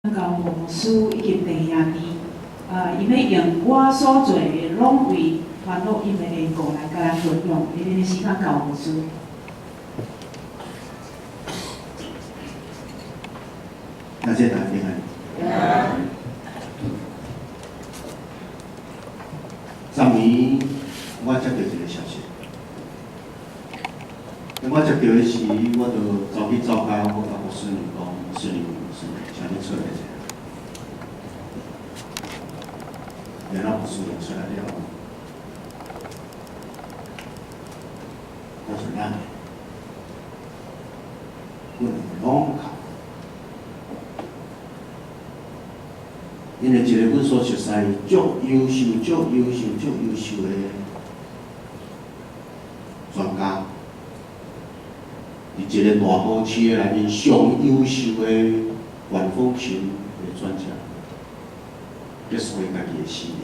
交牧師以及弟兄弟，伊欲用我所做的，攏為傳福音的緣故來共咱分享。下面的時間交牧師。感謝大家平安。昨暝我接到一個消息，當我接到的時，我就走去走到我共牧師娘講：牧師娘，牧師娘，請你出來一下。然後牧師娘出來了，我說咱阮攏哭。因為一個阮所熟似足優秀、足優秀、足優秀的專家，佇一個大都市的內面上優秀的管風琴的專家，結束伊家己的生命。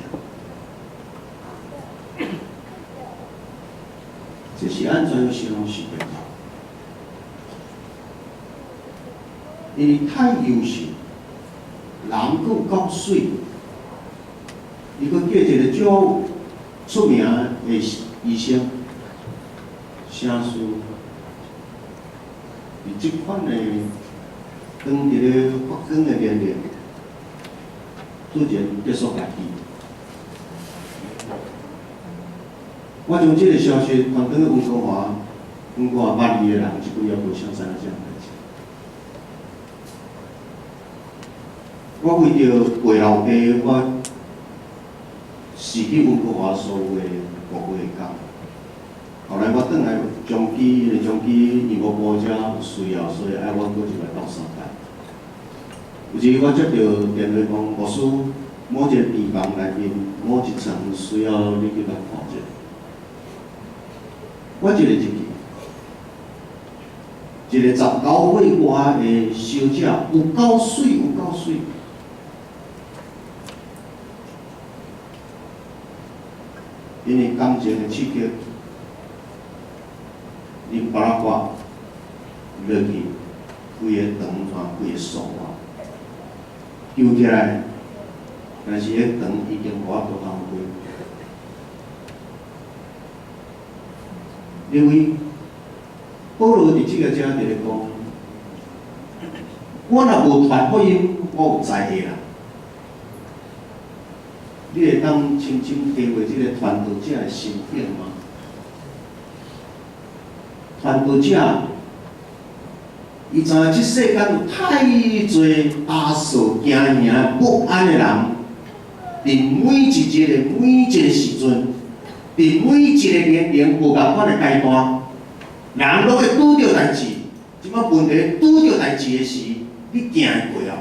這是按怎樣形容是袂到？因為太優秀。人閣有夠媠，伊閣叫一個足出名的醫生，啥事？佇這款的當佇咧發光的年齡，突然結束家己。我將這個消息傳轉去溫哥華，溫哥華捌伊的人，這幾仔無啥知影這項代誌。我為著陪老爸，我辭去溫哥華所有的五月的工。後來我轉來將基，因為將基業務部遮有需要，所以愛我閣入來鬥相共。有一日我接著電話講，牧師，某一個病房內面某一層需要你去共看者。我一個入去，一個19歲外的小姐，有夠媠，有夠媠。因為感情的刺激，啉巴拉瓜落去，規个腸怎規个酥啊，救起來，但是彼腸已經無法度通開。因為保羅佇這個遮佇咧講，我若無傳福音，我有災禍啦。你會當深深體會這個傳道者的心境嗎？傳道者，伊知影這世間有太濟阿數驚嚇不安的人，佇每一日的每一個時陣，佇每一個年齡無仝款的階段，人攏會拄著代誌。這擺問題拄著代誌的時，你行會過啊？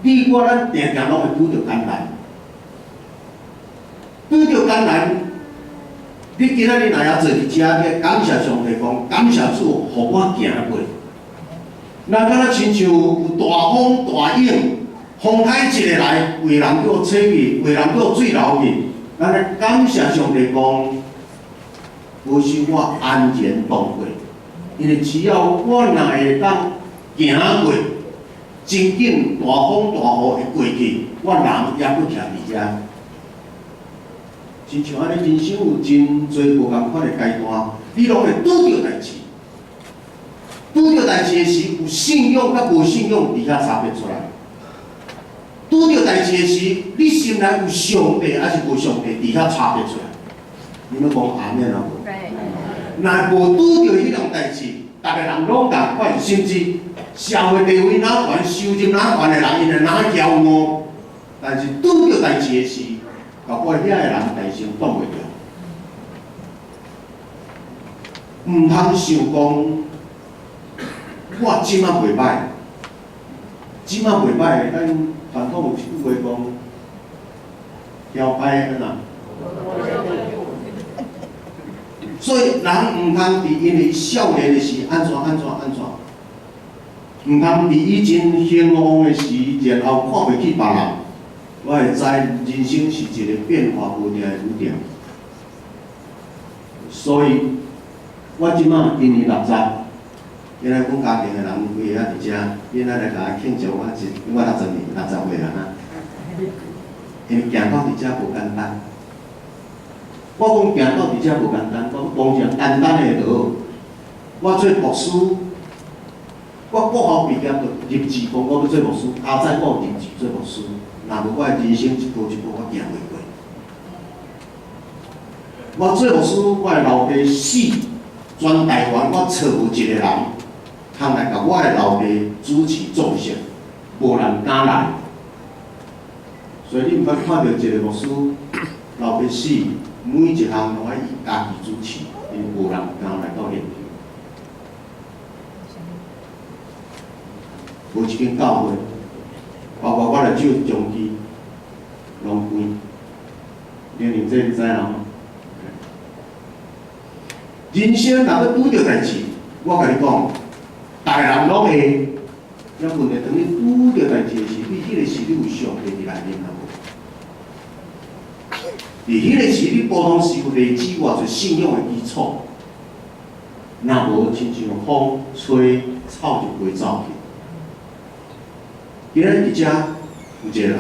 你我咱定定攏會拄著艱難，拄著艱難，你今仔日若會坐佇遮，你感謝上帝講，感謝主，予我行過。若敢若親像有大風大湧，風台一个來，有的人叫吹去，有的人叫水流去，咱來感謝上帝講，保守我安然度過，因為只要我若會當行過。真緊大風大雨會過去，我人猶閣徛佇遮。親像按呢，人生有真濟無仝款的階段，你攏會拄著代誌。拄著代誌的時，有信仰佮無信仰佇遐差別出來。拄著代誌的時，你心內有上帝抑是無上帝，佇遐差別出來。你們講阿們啊無？若無拄著彼種代誌，逐个人攏仝款，甚至社會地位哪懸、收入哪懸的人，𪜶會哪驕傲。但是拄著代誌的時，搞不好遐个人代志擋袂牢。毋通想講，我這馬袂䆀，這馬袂䆀。咱傳統有一句話講，搖擺按怎？所以人毋通佇因為少年的時按怎按怎按怎，毋通佇伊真興旺的時，然後看袂起別人。我會知人生是一個變化無定的宇宙，所以我這馬今年60，今仔阮家庭的人規个佇遮，恁仔來共我慶祝我一我60年60歲啊！因為行到佇遮無簡單。我講行到佇遮無簡單，我講一個簡單的就好。我做牧師，我國校畢業就立志講我欲做牧師，佳哉我有立志做牧師，若無我的人生一步一步我行袂過。我做牧師，我的老爸死，全台灣我揣無一個人通來共我的老爸主持葬禮，無人敢來。所以你毋捌看著一個牧師老爸死，每一項攏愛伊家己主持，因為無人敢來到現場。無一間教會，包括我來手長期攏關，玲玲這你知啦吼？人生若欲拄著代誌，我共你講，逐个人攏會。了問題，當你拄著代誌的時，你彼個時你有上帝佇內面啊無？佇彼個時，你普通時有累積偌濟信仰的基礎，若無親像風吹草就飛走去。今仔日佇遮有一個人，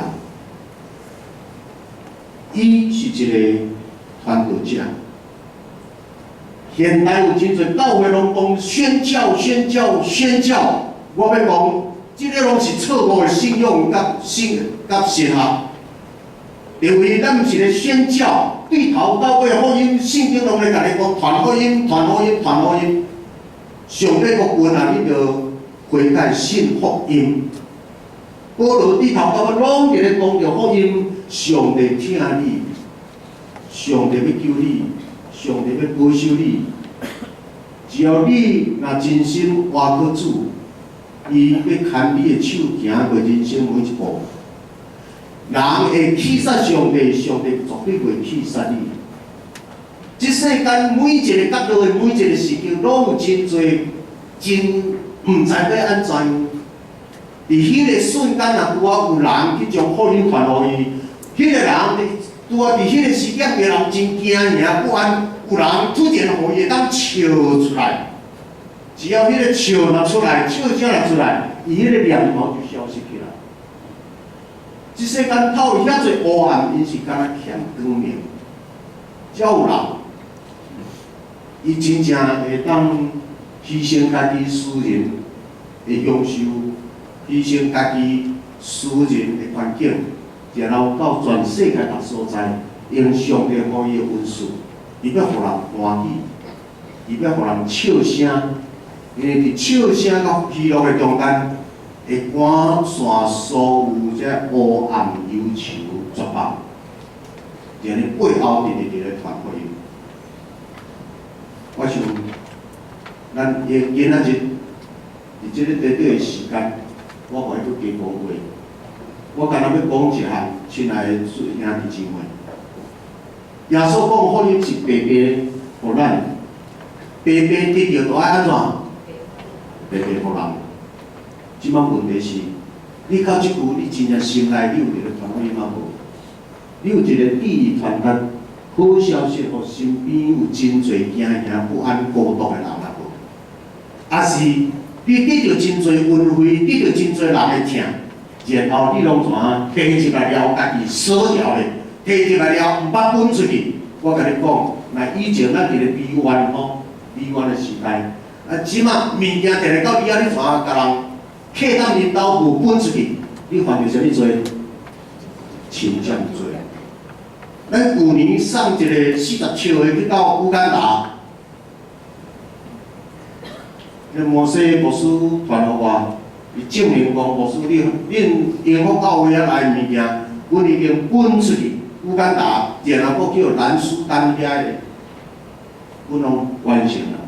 伊是一個傳道者。現代有真濟教會攏講宣教、宣教、宣教，我欲講，這个攏是錯誤的信仰佮信佮神學。因為咱毋是咧宣教，對頭到尾福音，聖經攏咧共你講傳福音、傳福音、傳福音。上帝閣問啊，你著悔改信福音。保羅對頭到尾攏佇咧講著福音，上帝疼你，上帝欲救你，上帝欲保守你。只要你若真心倚靠主，伊欲牽你的手行過人生每一步。人會棄殺上帝，上帝絕對袂棄殺你。這世間每一个角落的每一个時間，攏有真濟真毋知欲按怎樣。佇彼个瞬間，若拄仔有人去將福音傳予伊，彼个人拄仔佇彼个時間，別人真驚惶不安，有人突然予伊會當笑出來。只要彼个笑若出來，笑聲若出來，伊彼个念頭就消失去啦。這世間透遐濟黑暗，𪜶是敢若欠光明。才有人，伊真正會當犧牲家己私人的享受，犧牲家己私人的環境，然後到全世界逐所在，用上帝予伊的恩賜，伊欲予人歡喜，伊欲予人笑聲，因為佇笑聲佮喜樂的中間，會趕散所有這黑暗憂愁絕望，然後背後直直佇咧傳福音。我想，咱今今仔日佇這個短短的時間，我無愛閣加講話，我干焦欲講一項，親愛的兄弟姊妹，耶穌講福音是白白予咱，白白得著，就愛按怎？白白予人。這擺問題是，你到這久，你真正心內你有佇咧傳福音啊無？你有一个志意傳達好消息，予身邊有真濟驚惶不安、孤獨的人啊無？抑是你得著真濟恩惠，得著真濟人的疼，然後你攏怎啊？提入來了，家己鎖牢咧，提入來了，毋捌分出去。我共你講，若以前咱佇咧美元吼，美元的時代，啊，這擺物件提來到你遐，你怎啊共人客到𪜶兜無分出去？你犯著啥物罪？侵佔罪。咱舊年送一个47歲去到烏干達，彼摩西牧師傳予我，伊證明講牧師你恁榮福教會遐來的物件，阮已經分出去烏干達，然後閣叫南蘇丹遐的，阮攏完成了。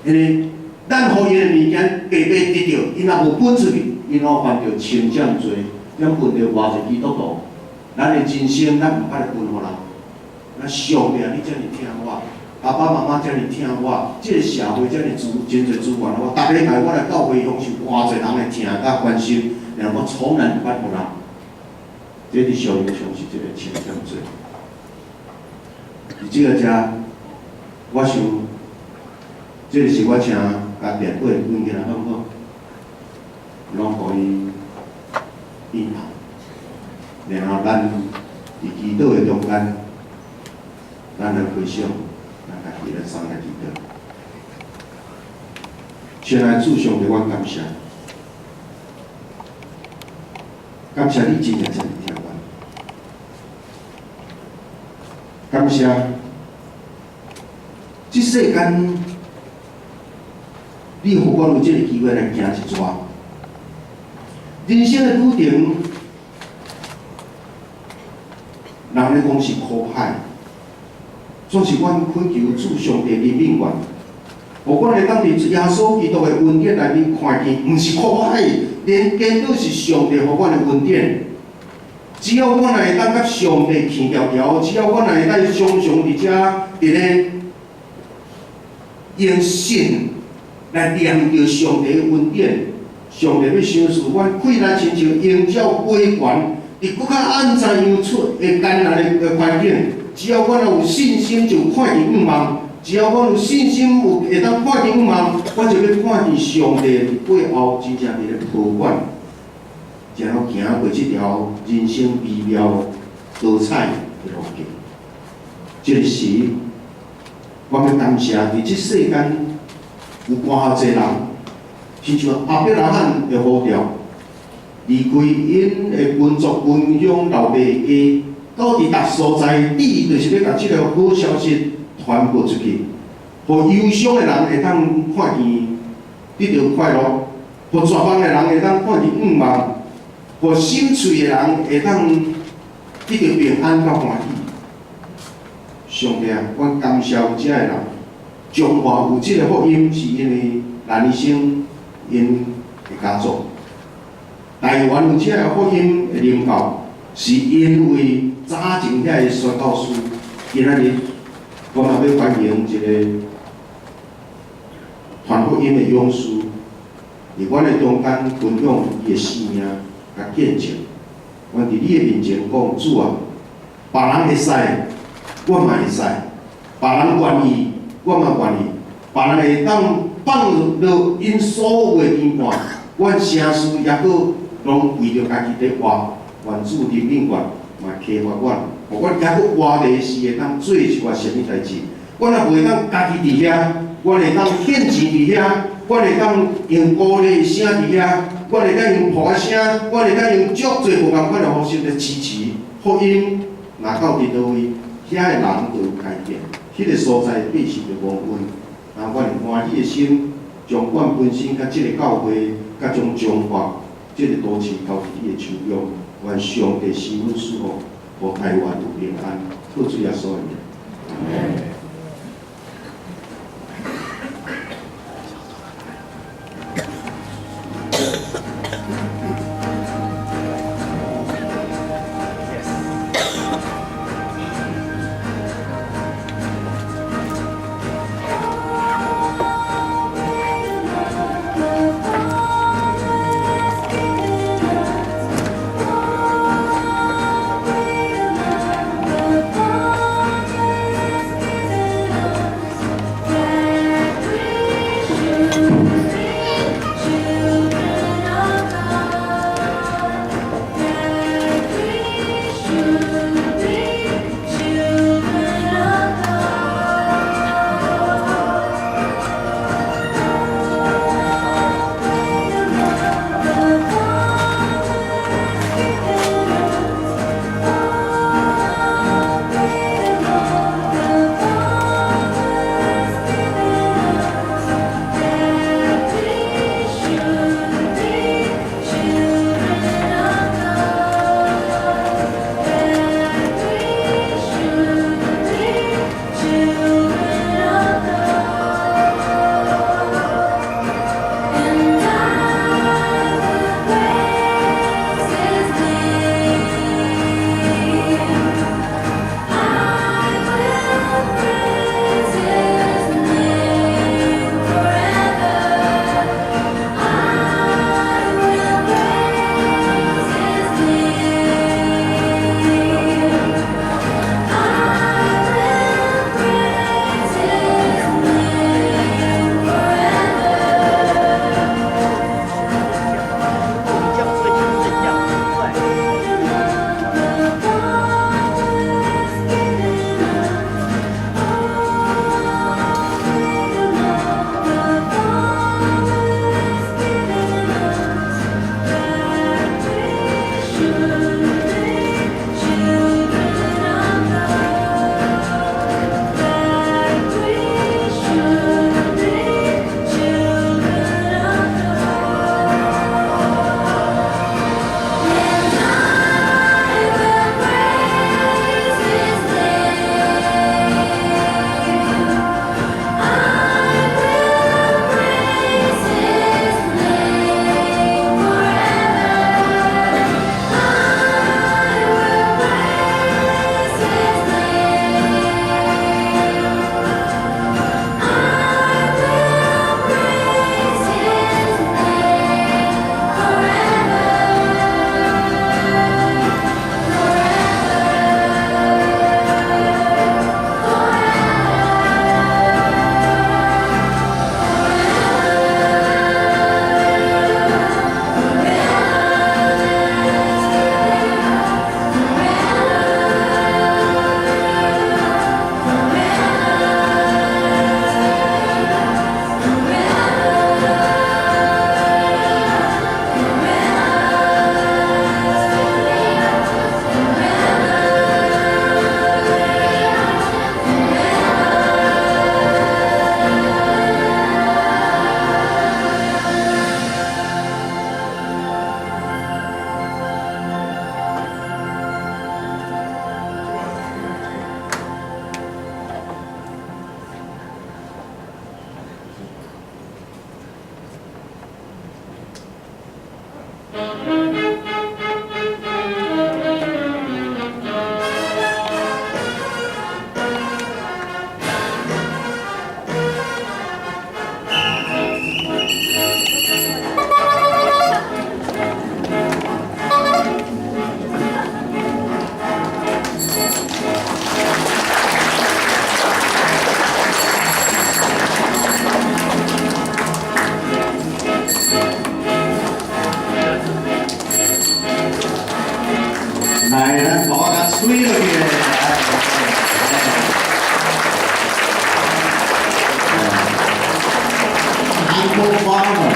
因為咱予伊的物件白白得著，伊若無分出去，𪜶攏犯著侵佔罪，咱犯著偌濟基督徒。咱的人生，咱毋捌分予人。咱上帝啊，你遮爾疼我，爸爸媽媽遮爾疼我，這个社會遮爾資真濟資源，我逐禮拜我來教會享受偌濟人的疼佮關心，然後我從來毋捌予人。這佇屬靈上是一个侵佔罪。佇這个遮，我想，這个是我請共電話轉起來，好毋好？攏予伊引導，然後咱佇祈禱的中間，咱來回想，咱家己來三來祈禱。親愛主上帝，我感謝，感謝你真正真疼阮，感謝這世間，你予阮有這个機會來行一逝。人生的旅程，人咧講是苦海，總是阮懇求主上帝憐憫阮，予阮會當佇耶穌基督的恩典內面看見，毋是苦海，連顛倒是上帝予阮的恩典。只要阮會當佮上帝牽牢牢，只要阮會當常常佇遮佇咧用信來念著上帝的恩典，上帝欲賞賜阮，氣力親像鷹鳥飛懸，佇閣較按怎樣出會艱難的環境，只要阮有信心，就看見向望；只要阮有信心，有會當看見向望，阮就欲看見上帝佇背後真正佇咧保管，然後行過這條人生微妙多彩的路徑。這個時，我欲感謝佇這世間有偌濟人，親像亞伯拉罕的呼召，離開𪜶的本族本鄉老爸的家，到佇逐所在地，就是欲共這个好消息傳播出去，予憂傷的人會當看見得著快樂，予絕望的人會當看見向望，予心碎的人會當得著平安佮歡喜。上帝啊，阮感謝有這个人，彰化有這个福音，是因為蘭醫生𪜶的家族；台灣有這个福音的靈教，是因為早前遐个宣教師。今仔日，我嘛欲歡迎一個傳福音的勇士，佇阮的中間分享伊的生命佮見證。阮佇你的面前講，主啊，別人會使，我嘛會使；別人願意，我嘛願意；別人會當放落𪜶所有的牽絆，阮城市抑閣攏為著家己佇活。願主憐憫阮，嘛啟發阮，予阮抑閣活的時會當做一寡啥物代誌。阮若袂當家己佇遐，阮會當獻錢佇遐，阮會當用鼓勵聲佇遐，阮會當用噗仔聲，阮會當用足濟無仝款的方式來支持福音。若到佇佗位，遐的人就有改變，彼个所在百姓就蒙恩。啊，阮會歡喜的心，將阮本身佮這个教會，佮將彰化這个都市交佇你的手中，願上帝賜阮賜福，予台灣有平安。靠主耶穌的名。 Children. 來，咱把我吹落去。Uncle Farmer,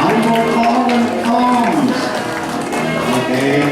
Uncle Farmer comes. Okay.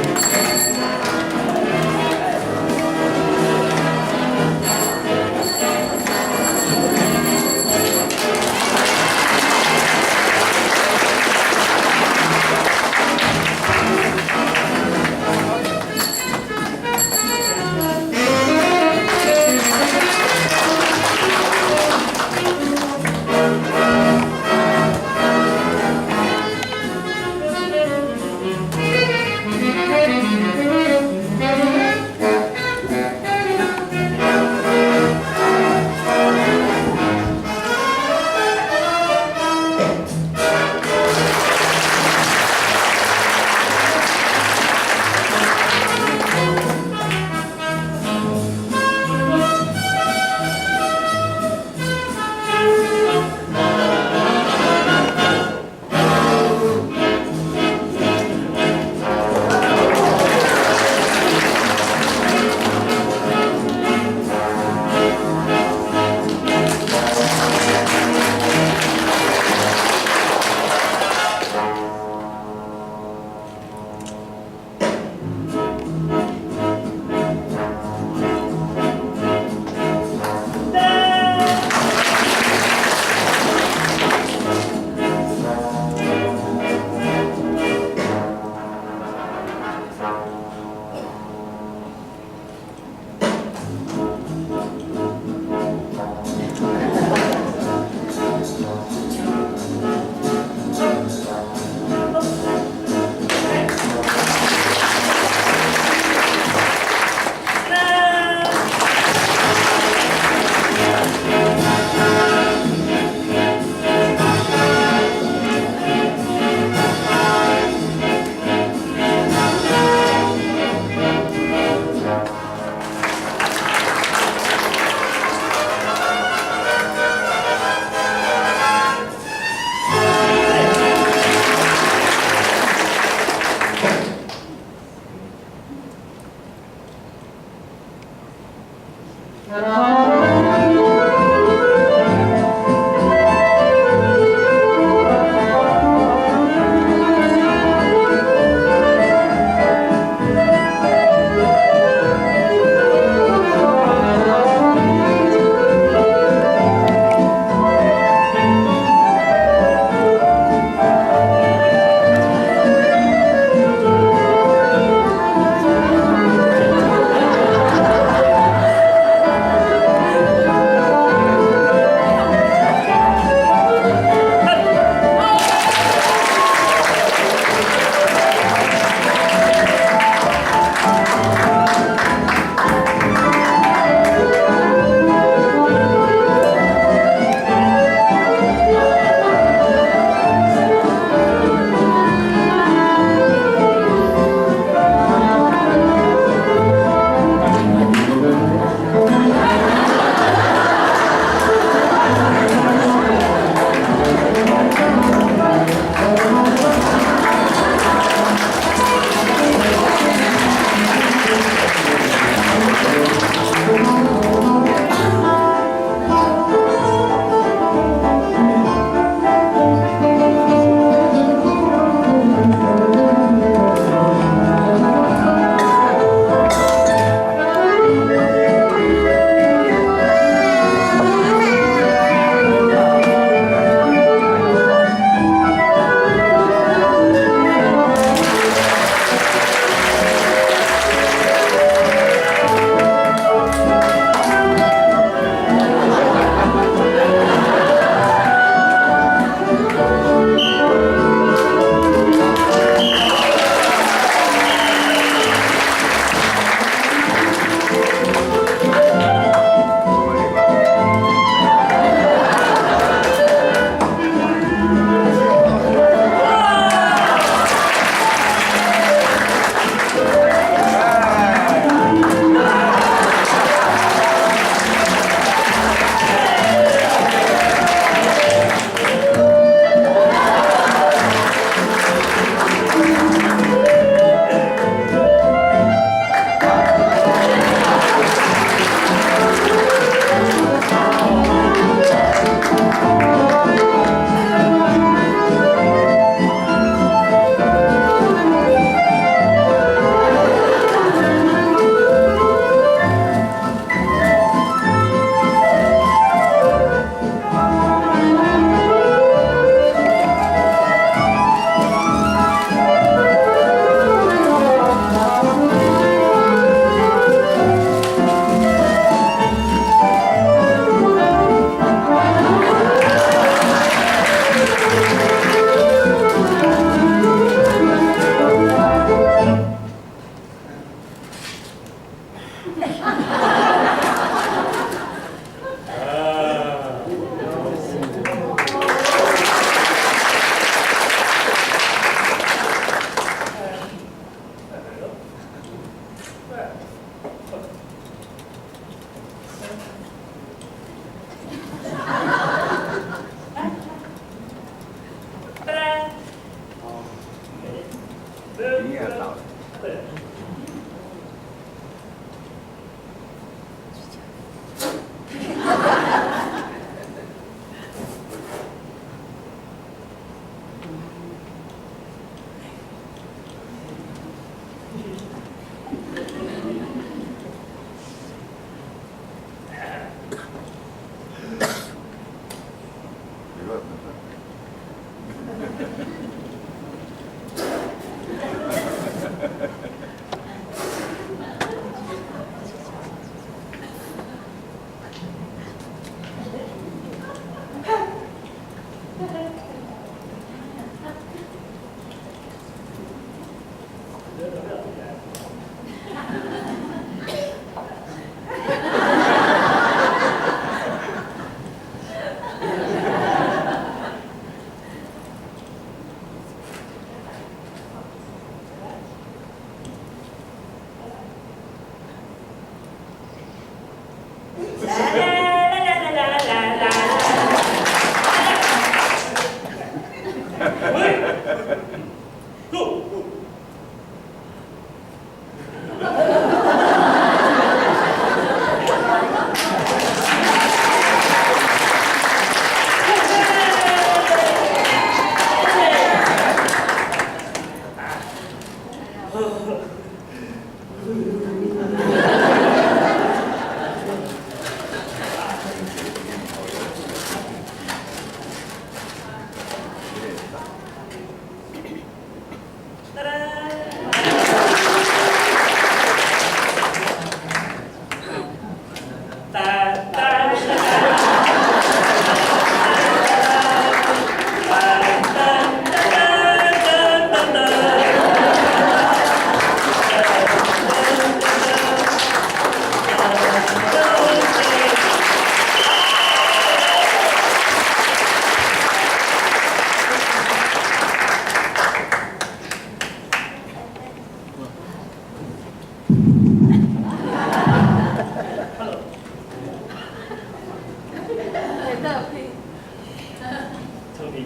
聰明。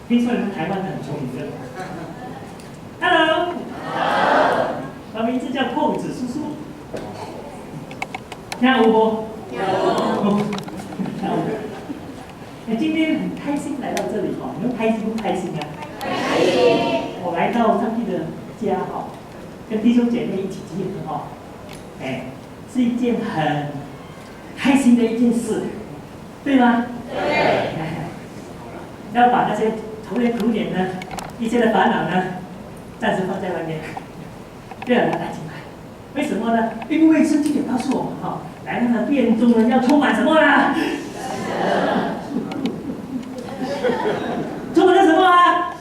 聽說你們台灣很聰明的。Hello，我名字叫胖子叔叔。聽有無？有。聽有。哎，今天很開心來到這裡哈，你們開心不開心啊？開心。我來到上帝的家哈，跟弟兄姐妹一起聚會哈，哎，是一件很開心的一件事，對嗎？對。要把那些愁眉苦臉呢，一切的煩惱呢，暫時放在外面，不要帶進來。為什麼呢？因為聖經也告訴我們哈，來到了殿中呢，要充滿什麼呢？充滿了什麼啊？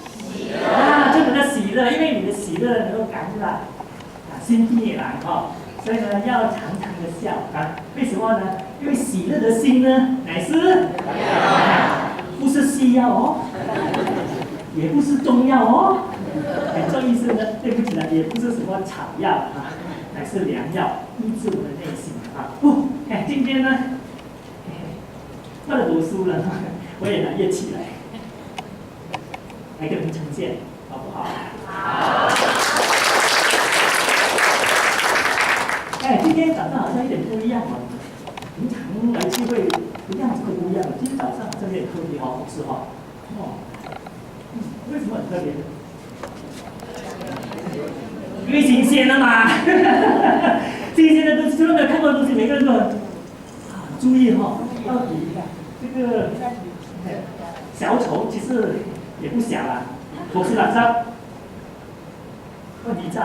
啊，充滿了喜樂，因為你的喜樂能夠感染啊，心地也來哈，所以呢，要常常的笑啊。為什麼呢？因為喜樂的心呢，乃是不是西藥哦，也不是中藥哦。哎，做醫生呢，對不起了，也不是什麼草藥啊，乃是良藥，醫治我們的內心啊。不，哎，今天呢，為了讀書了，我也拿樂器來，來給你們呈現，好不好？好。哎，今天早上好像有點不一樣哦，平常來聚會的樣子會不一樣，今天早上好像有點特別哦，是哈？哦，為什麼很特別？因為新鮮的嘛，新鮮的東西，從來沒有看過的東西，每個人都很注意哈。到底這個小丑其實也不小啦，我是哪吒？問題在，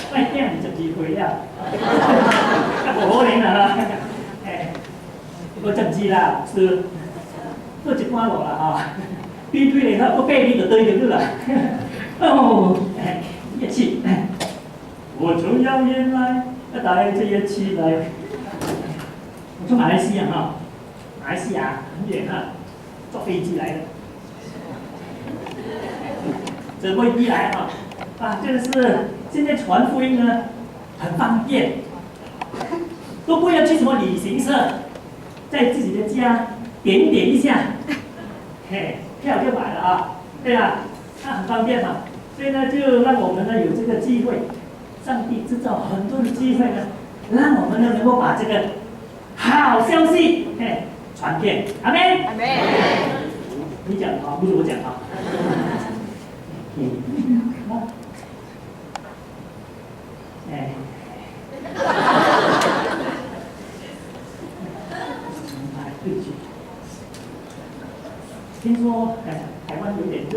我囝22歲了，無可能啦，哎，我真知啦，是做一半路啦哈，比對來講，我8年就對入去啦。哦，哎，樂器，我從遙遠來，帶著樂器來。我從馬來西亞哈，馬來西亞很遠啊，坐飛機來的，坐飛機來哈，啊，真的是現在傳福音呢很方便，都不要去什麼旅行社，在自己的家點點一下，嘿，票就買了啊。對啊，那很方便嘛。所以呢，就讓我們呢有這個機會，上帝製造很多的機會呢，讓我們呢能夠把這個好消息嘿傳遍。阿們。阿們。你講啊，不是我講啊。嗯。哎。對不起。聽說哎，台灣有點熱，就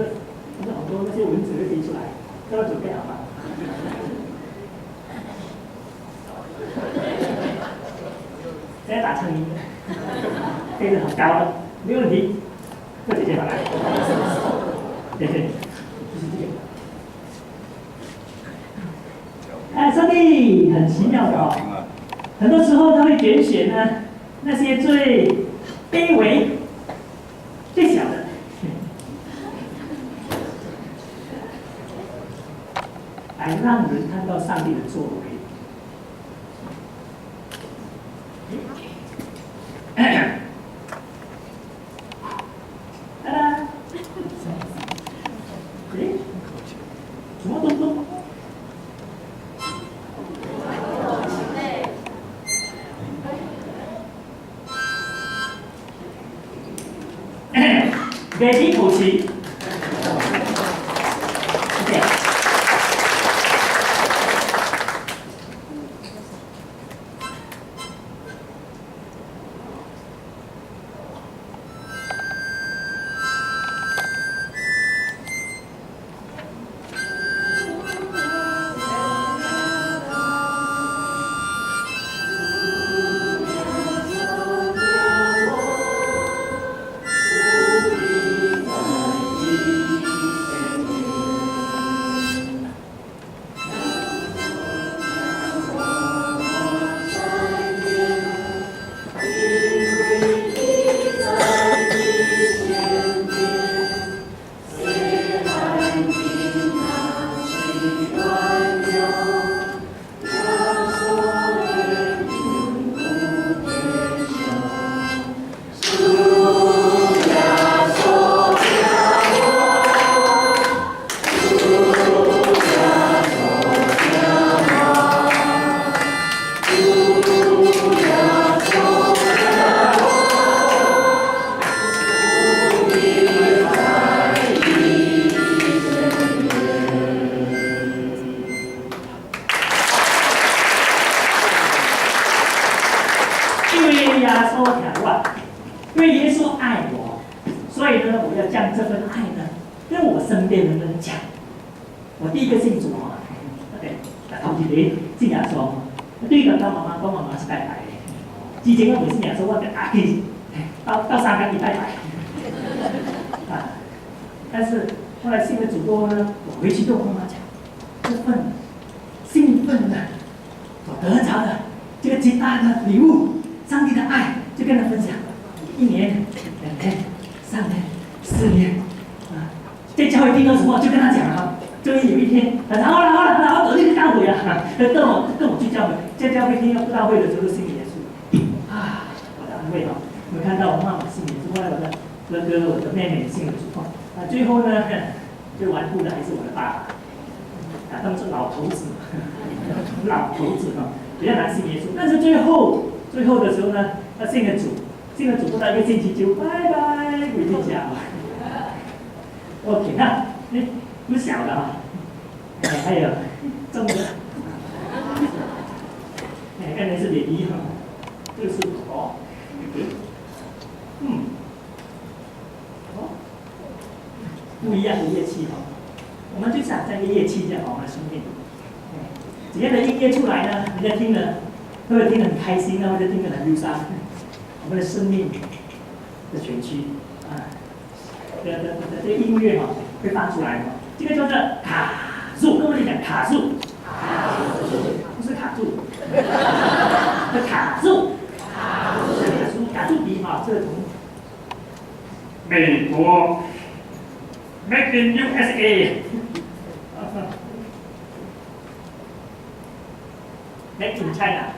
是好多那些蚊子會飛出來，都要準備好嗎？現在打蒼蠅，飛得很高了，沒問題。這姐姐來，對對，就是這個。哎，上帝很奇妙的哦，很多時候他會揀選呢那些最卑微、最小的，來讓人看到上帝的作為。噠啦！誒，什麼東東？baby 口琴。OK。因為耶穌疼我，因為耶穌愛我，所以呢，我要將這份愛呢，跟我身邊的人講。我第一個信主哦，對，頭一個信耶穌，對個當媽媽講媽媽是拜拜的。之前我未信耶穌，我就打去到三工去拜拜。啊，但是後來信了主過後呢，我回去跟我媽媽講，這份興奮的，我得著的這個極大的禮物。上帝的愛，就跟他分享，一年、2年、3年、4年，啊，在教會聽到什麼就跟他講了。終於有一天，他說：好了好了，我得這個大會了，跟我去教會，在教會聽到布道會的時候，信耶穌，啊，我的安慰哦，我看到我媽媽信耶穌，後來我的哥哥、我的妹妹信了主，啊，最後呢，最頑固的還是我的爸爸，啊，他們是老頭子，老頭子哈，比較難信耶穌，但是最後。最後的時候呢，他信了主，信了主不到一個星期就拜拜回去家。OK，那那不小的啊，哎，還有中的，哎，剛才是 baby 哈，這個是哦，嗯，哦，不一樣的樂器哈，我們就像這個樂器這樣，我們的生命，哎，怎樣的音樂出來呢？人家聽了。或者聽得很開心啊，或者聽得很憂傷。我們的生命的選區啊，的這個音樂哈，會發出來的。這個叫做卡住，跟我哋講卡住，不是卡住，是卡住，卡住，卡住笛哈，這個從美國，Made in USA，Made in China。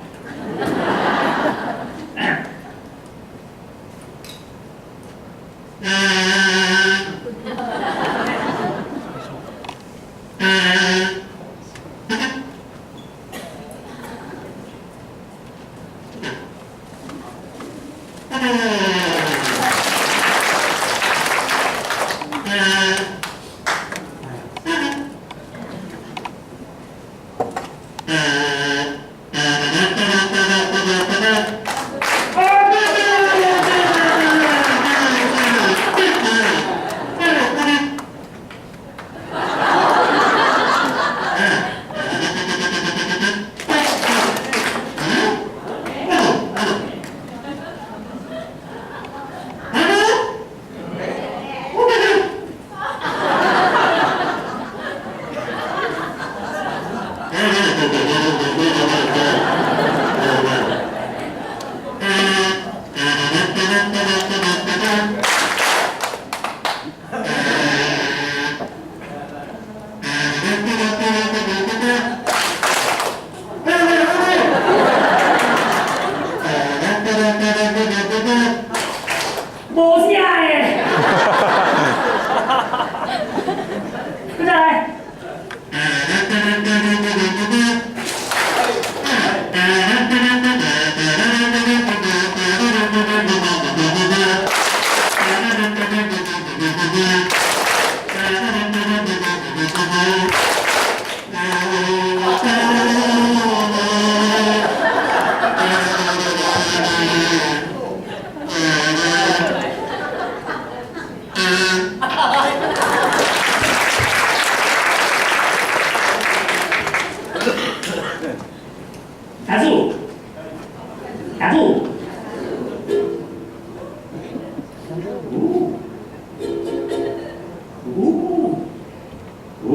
無聲的，過來。打住，打住。哦，哦，哦。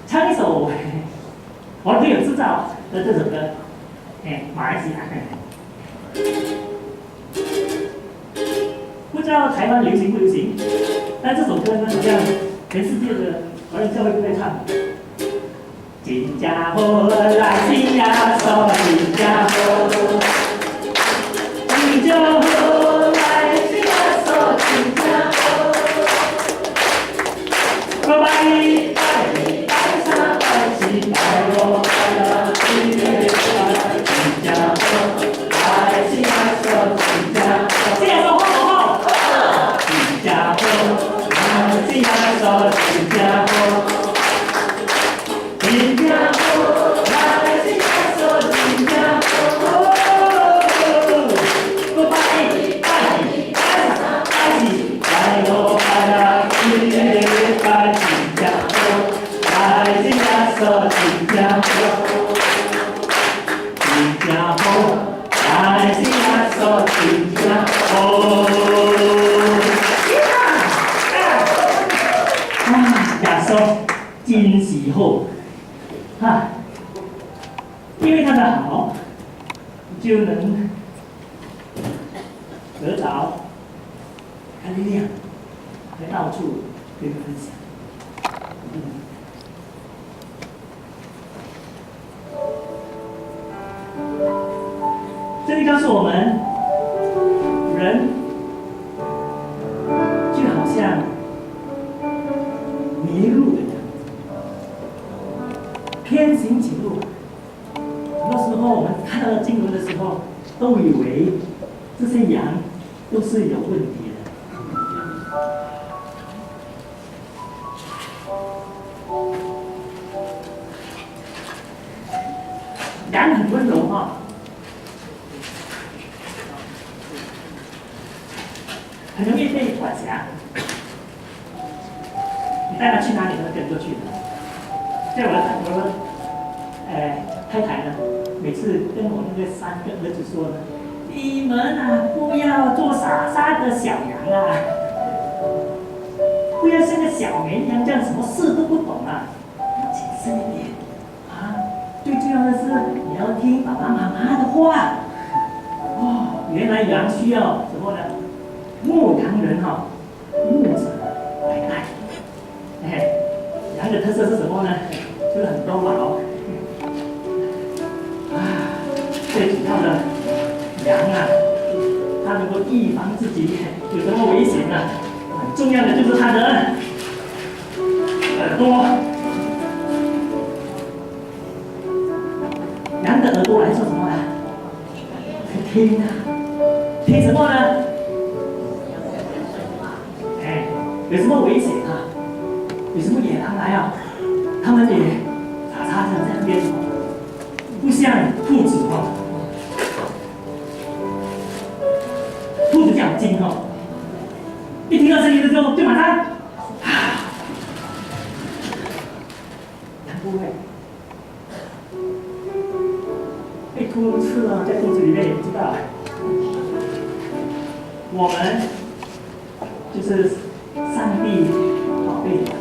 唱一首我的朋友制造的這首歌，哎，馬來西亞，不知道台灣流行不流行，但這首歌呢，好像全世界的華人教會都在唱。真正好，來信耶穌，真正好，真正好，來信耶穌，真正好。我拜拜拜三拜四拜五拜六七八，真正好，來信耶穌，真正好。信耶穌好不好？真正好，來信耶穌，真正好。真正好，來信耶穌，真正好。我拜拜拜三拜四拜五拜六七八，真正好，來信耶穌，真正好。真正好，來信耶穌，真正好。啊，耶穌真是好，哈，因為他的好，就能得着他的力量，來到處跟人分享。嗯。這裡告訴我們，人就好像迷路的羊，偏行己路。很多時候我們看到經文的時候，都以為這些羊都是有問題的。羊很溫柔哈，很容易被管轄。你帶他去哪裡，他都跟過去的。像我的太太呢，每次跟我那個三個兒子說呢，你們啊，不要做傻傻的小羊啊，不要像個小綿羊這樣，什麼事都不懂啊，要謹慎一點啊。最重要的是你要聽爸爸媽媽的話。哦，原來羊需要什麼呢？牧羊人哈，牧者來帶。哎，羊的特色是什麼呢？就是很多毛。啊，最主要的羊啊，它能夠預防自己有什麼危險呢？很重重要的就是它的耳朵。羊的耳朵來做什麼呢？聽啊，聽什麼呢？哎，有什麼危險啊？有什麼野狼來啊？他們也查查的在那邊，不像兔子哦，兔子較精哦，一聽到聲音的時候就馬上啊，羊不會。被兔子吃了，在肚子裡面也不知道。我們就是上帝寶貝的。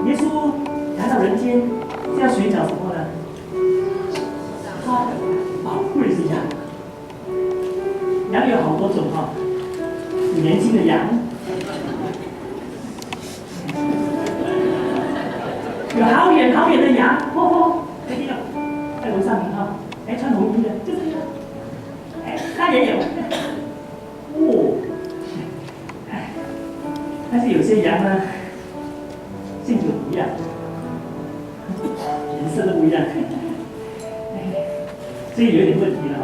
耶穌來到人間是要尋找什麼呢？他的寶貴是羊。羊有好多種哈，有年輕的羊，有好遠好遠的羊，嚯嚯，沒聽到，在樓上面哈，哎，穿紅衣的，就是這個，哎，他也有，哦，哎，但是有些羊呢，性格不一樣，顏色都不一樣，哎，這個有點問題了哈。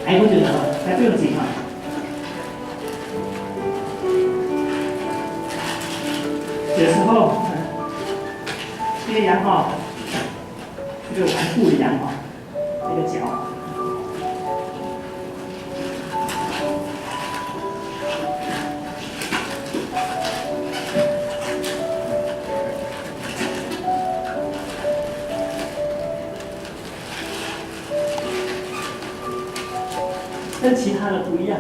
哎，我覺得還不用緊啊。有時候，這個羊哈，這個頑固的羊哈，這個角，跟其他的不一樣，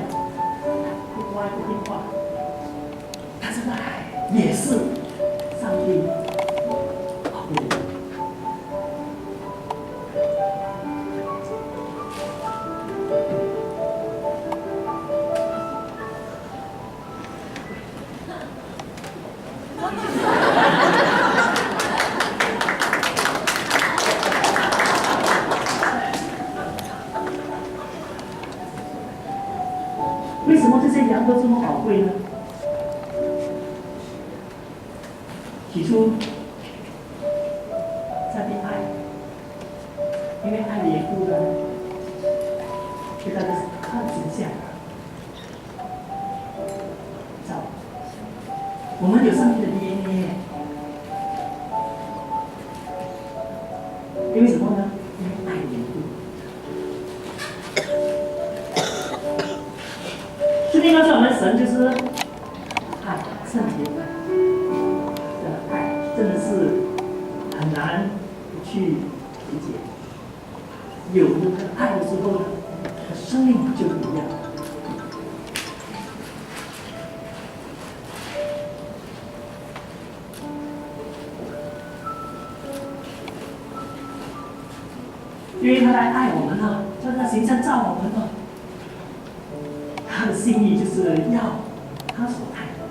不乖不聽話，但是呢，也是上帝寶貝的。為什麼這些羊都這麼寶貴呢？起初，上帝愛，因為愛的緣故呢，就他的形象造。我們有上帝的 DNA，因為什麼呢？因為愛的緣故。聖經告訴我們，神就是愛，聖潔的愛，真的是很難去理解。有那個愛的時候呢，生命就不一樣。因為他來愛我們了，照他形象造我們了。他的心意就是要他所愛的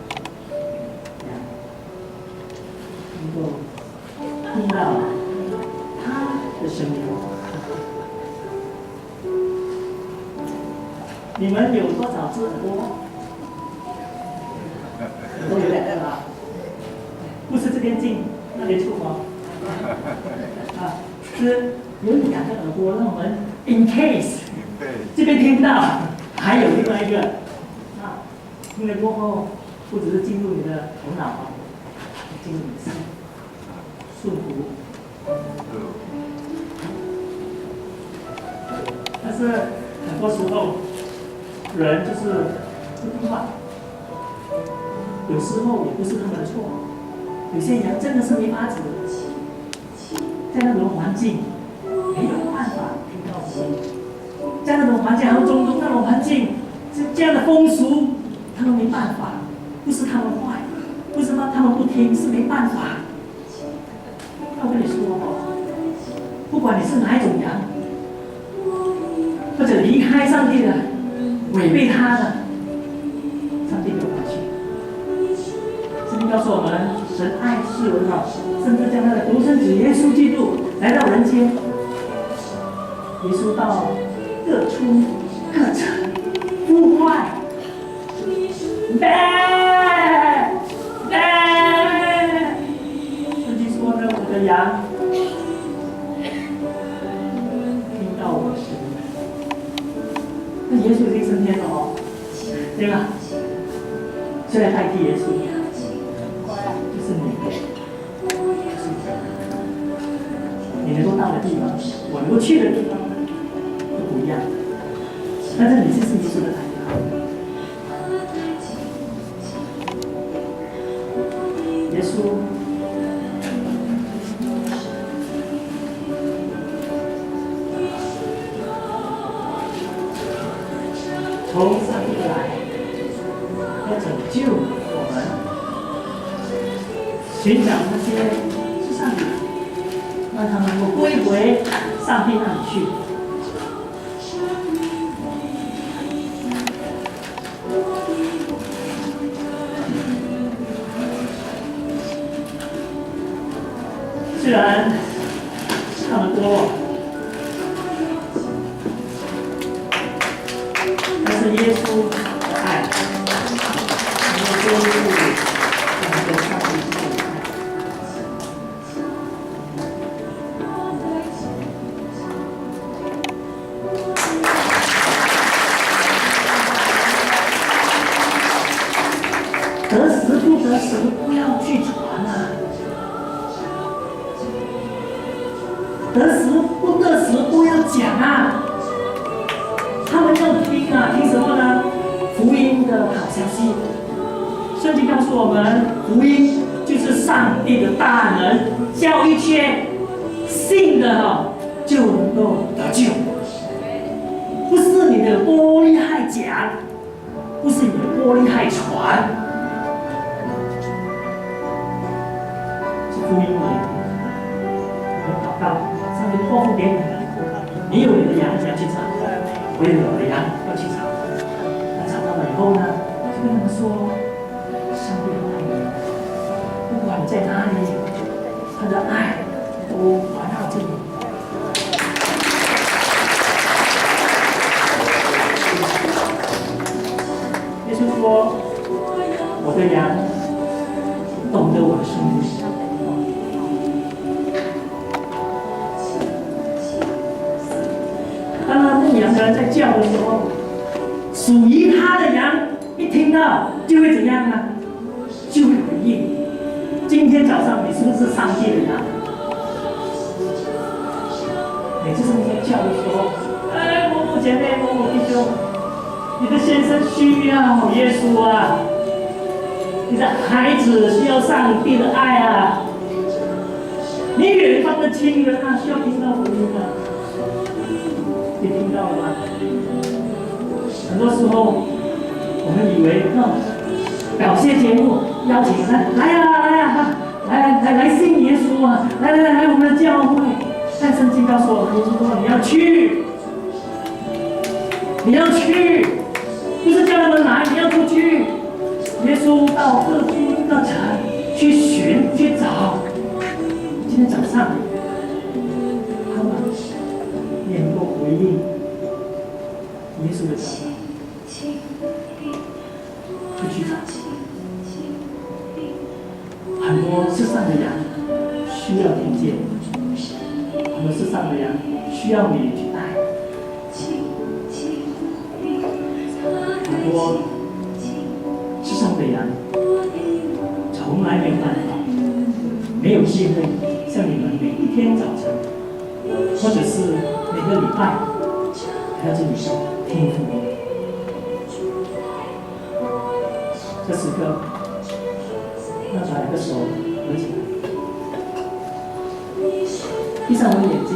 能夠聽到他的聲音。你們有多少隻耳朵？耳朵有兩個啊，不是這邊進那邊出嗎？啊，是有兩個耳朵，讓我們 in case 這邊聽不到。還有另外一個，啊，聽了過後，不只是進入你的頭腦啊，進入你的心，順服。但是很多時候，人就是不聽話，有時候也不是他們的錯，有些人真的是沒法子，在那種環境沒有辦法聽到聲音。在那種環境，還有中東那種環境，這樣的風俗，他們沒辦法，不是他們壞，不是他們不聽，是沒辦法。那我跟你說哦，不管你是哪一種羊，或者離開上帝的，違背他的，上帝沒有關係。聖經告訴我們，神愛世人哈，甚至將他的獨生子耶穌基督來到人間。耶穌到各村各城呼喚，咩咩，聖經說呢，我的羊聽到我的聲音。那耶穌已經升天了哦，對吧？誰來代替耶穌？就是你，就是你。你能夠到的地方，我能夠去的地方都不一樣。但是你就是耶穌的代表。耶穌從上帝來，要拯救我們，尋找那些世上的人，讓他們能夠歸回上帝那裡去。雖然他們多，但是耶穌的愛能夠恢復我們跟上帝之間的愛。得時不得時，不要去傳啊！得時不得時，不要講啊！他們要聽啊，聽什麼呢？福音的好消息。聖經告訴我們，福音就是上帝的大能，叫一切信的哈就能夠得救。不是你的多厲害講，不是你的多厲害傳，是福音的。我們禱告，上帝託付給你們，你有你的羊，你要去找；我有我的羊，要去找。那找到了以後呢，就跟他們說：上帝很愛你，不管你在哪裡，他的愛都環繞着你。耶穌說：我的羊懂得我的聲音。當那牧羊的人在叫的時候，屬於他的羊一聽到就會怎樣呢？就會回應。今天早上你是不是上帝的羊？每次上帝在叫的時候，哎，某某姐妹、某某弟兄，你的先生需要耶穌啊，你的孩子需要上帝的愛啊，你遠方的親人啊，需要聽到福音啊。你聽到了嗎？很多時候，我們以為表現節目邀請來來呀來呀，來來來來信耶穌啊！來來來來我們的教會。但聖經告訴我們，耶穌說你要去，你要去，不是叫他們來，你要出去。耶穌到各處各城去尋去找。今天早上，他們也能夠回應耶穌的召喚，出去找。很多世上的羊需要聽見，很多世上的羊需要你去愛。很多世上的羊從來沒有辦法，沒有機會像你們每一天早晨，或者是每個禮拜來到這裡聽福音。這時刻，要把兩個手合起來，閉上我的眼睛，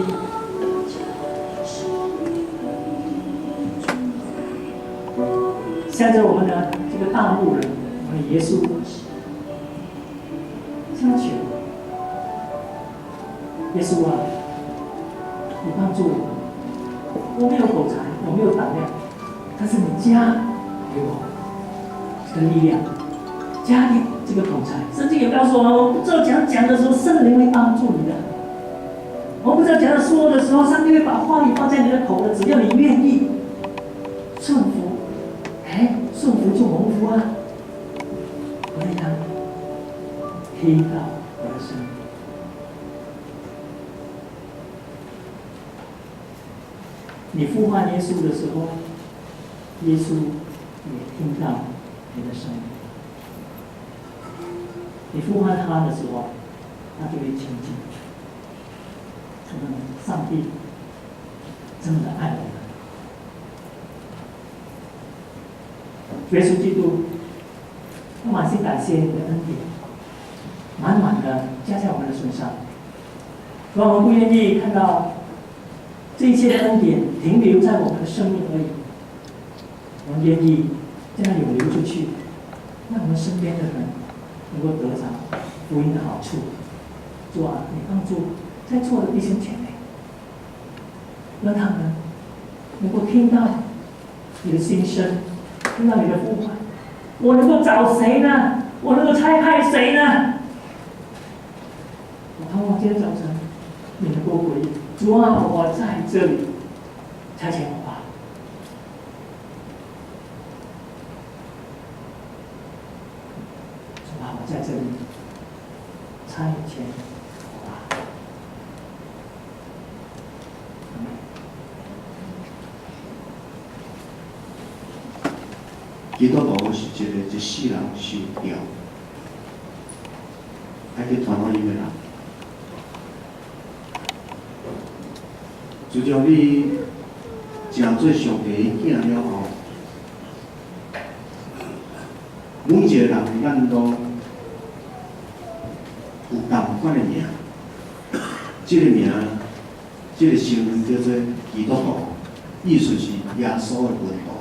向着我們的這個大牧人，我們的耶穌，向他求，耶穌啊，你幫助我，我沒有口才，我沒有膽量，但是你加給我這個力量，加給這個口才。聖經有告訴我們，我不知道怎樣講的時候，聖靈會幫助你的。我不知道怎樣說的時候，上帝會把話語放在你的口的，只要你願意順服，哎，順服就蒙福啊！我的羊聽到我的聲音。你呼喚耶穌的時候，耶穌也聽到你的聲音。你呼喚他的時候，他就會親近。可能上帝真的愛我們。耶穌基督，我滿心感謝你的恩典，滿滿的加在我們的身上。如果我們不願意看到這一切的恩典停留在我們的生命而已，我們願意將它湧流出去，讓我們身邊的人能夠得着福音的好處。主啊，你幫助在座的弟兄姐妹，讓他們能夠聽到你的心聲，聽到你的呼喚。我能夠找誰呢？我能夠差派誰呢？我盼望今天早晨你能夠回應：主啊，我在這裡，差遣我吧。主啊，我在這裡，差遣我吧。阿們。基督徒是一個一世人受召，愛去傳福音的人。自從你成做上帝的囝了後，每一個人咱攏有仝款的名，這個名，這個身份叫做基督徒，意思是耶穌的門徒。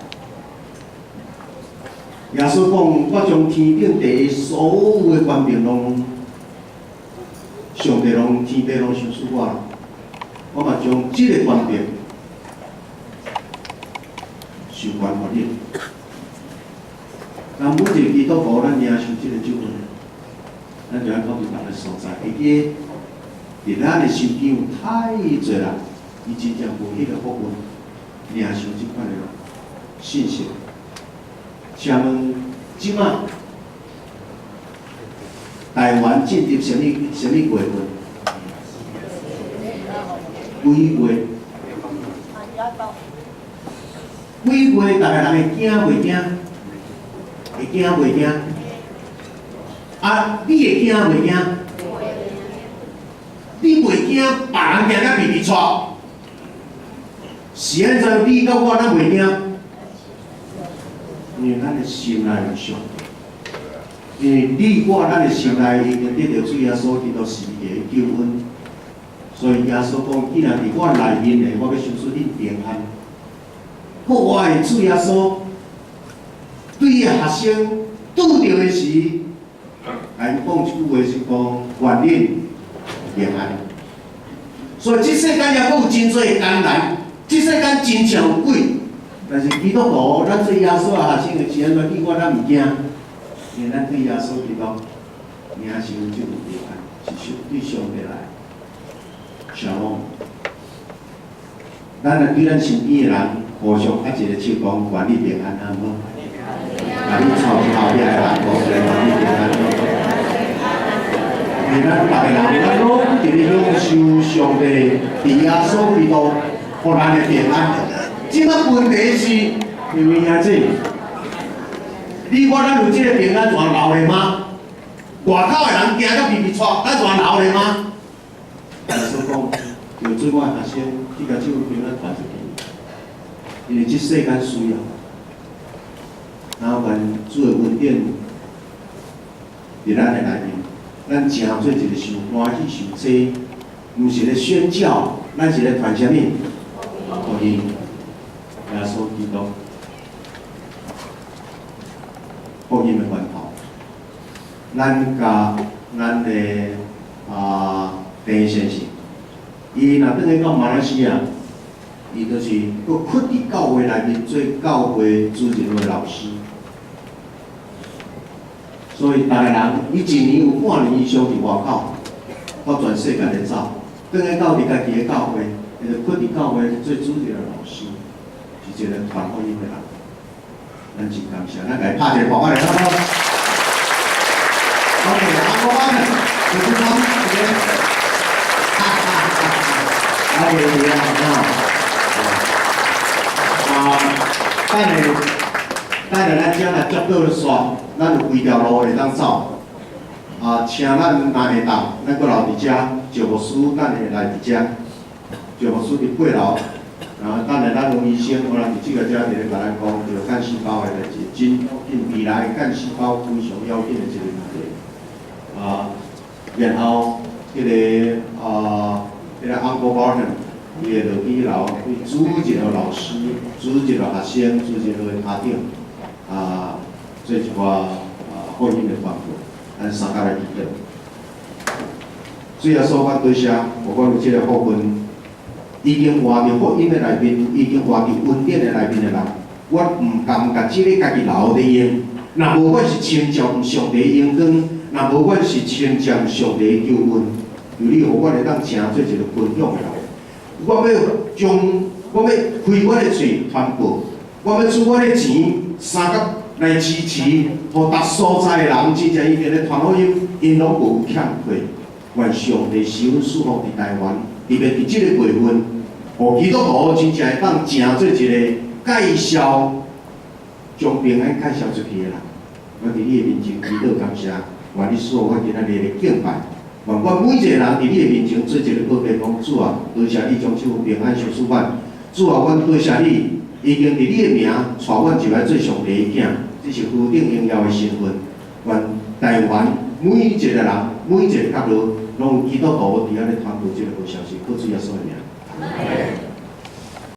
耶穌講：我將天頂地所有的權柄攏，上帝攏天地攏賞賜我啦。我嘛將這個權柄授權予你。咱每一個基督徒，咱領受這個救恩，咱就愛講佇別个所在，會記佇咱的身邊有太濟人，伊真正無彼個福分，領受這款的信息。請問這馬台灣進入啥物啥物月份？幾月？幾月？逐个人會驚袂驚？會驚袂驚？啊，你會驚袂驚？你袂驚，別人驚甲鼻鼻掣。是按怎？你佮我咱袂驚？因為咱的心內有上帝，因為你我咱的心內已經得著主耶穌基督十字架的救恩，所以耶穌講：既然佇我內面的，我欲賞賜恁平安。國外的主耶穌對伊的學生拄著的時，共𪜶講一句話是講：願恁平安。所以這世間猶閣有真濟艱難，這世間真正有鬼。但是基督徒，咱做耶穌的學生的時陣，你我咱毋驚，因為咱對耶穌基督領受這份平安，是對上帝來。小龍，咱若對咱身邊的人互相按一個手講，願你平安，好無？啊，你湊後壁的人講，願你平安。因為咱逐个人，咱攏佇咧享受上帝佇耶穌基督予咱的平安。這馬問題是，因為兄姊，你我咱有這個平安怎留咧嗎？外口的人驚甲鼻鼻掣，咱怎留咧嗎？耶穌講，著做我的學生，去共這份平安傳出去，因為這世間需要。然後願主的恩典佇咱的內面，咱成做一個受歡喜、受濟，毋是咧宣教，咱是咧傳啥物？福音。耶穌基督，福音的源頭。咱共咱的鄭先生，伊若轉去到馬來西亞，伊就是閣屈佇教會內面做教會主任的老師。所以逐个人，伊一年有半年以上佇外口，到全世界咧走，轉來到佇家己的教會，伊就閣佇教會做主日的老師，是一個傳福音的人。咱真感謝，咱共伊拍一個鼓來好無？OK，阿哥班，有不講？哈哈哈！OK，啊，啊，等下，等下咱遮若接倒煞，咱有規條路會當走。啊，請咱若會當，咱閣留佇遮，趙牧師等下來佇遮，趙牧師佇8樓。啊，等下咱黃醫生，可能佇這個遮佇咧共咱講著幹細胞的代誌，真要緊，未來幹細胞非常要緊的一個問題。啊，然後彼個 Uncle Barton，伊會落去彼樓，去主日的老師，主日的學生，主日的家長，啊，做一寡福音的傳播，咱三甲來祈禱。主耶穌，阮多謝，予阮有這個福分，已經活佇福音的內面，已經活佇恩典的內面的人，阮毋甘共這个家己留咧用。若無阮是穿著上帝榮光，若無阮是穿著上帝救恩，求你予阮會當成做一個分享的人。我欲將我欲開阮的喙傳報，我欲出阮的錢相佮來支持，予逐所在的人真正已經咧傳福音，𪜶攏無欠缺。願上帝施恩賜福佇台灣，特別佇這個月份，予基督徒真正會當成做一個介紹，將平安介紹出去的人。我佇你的面前祈禱感謝，願你賜予我今仔日的敬拜。願阮每一個人佇你的面前做一個告白，講主啊，多謝你將這份平安賞賜阮。主啊，阮多謝你，已經佇你的名帶阮入來做上帝的囝，這是何等榮耀的身份。願台灣每一個人，每一個角落，攏有基督徒佇遐咧傳播這個好消息，靠主耶穌的名。